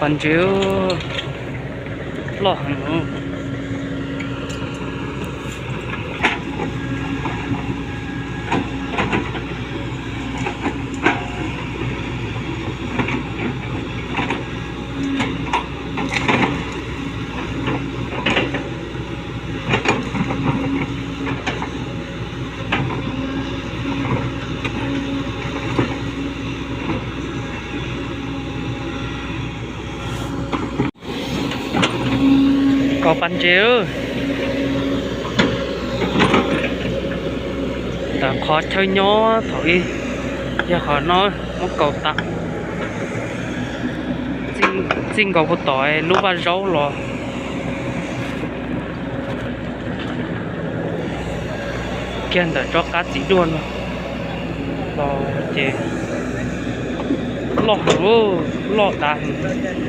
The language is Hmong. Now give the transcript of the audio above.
Pas ntses loj heev. Kaus pas ntses, ntawm qhov chaw nyob thaum ub, yog qhov no muab kaus tas, txij nkaus puag tom lub vaj zaub los kiag ntawm tsob qab txiv duaj no los ces loj heev, loj dav heev.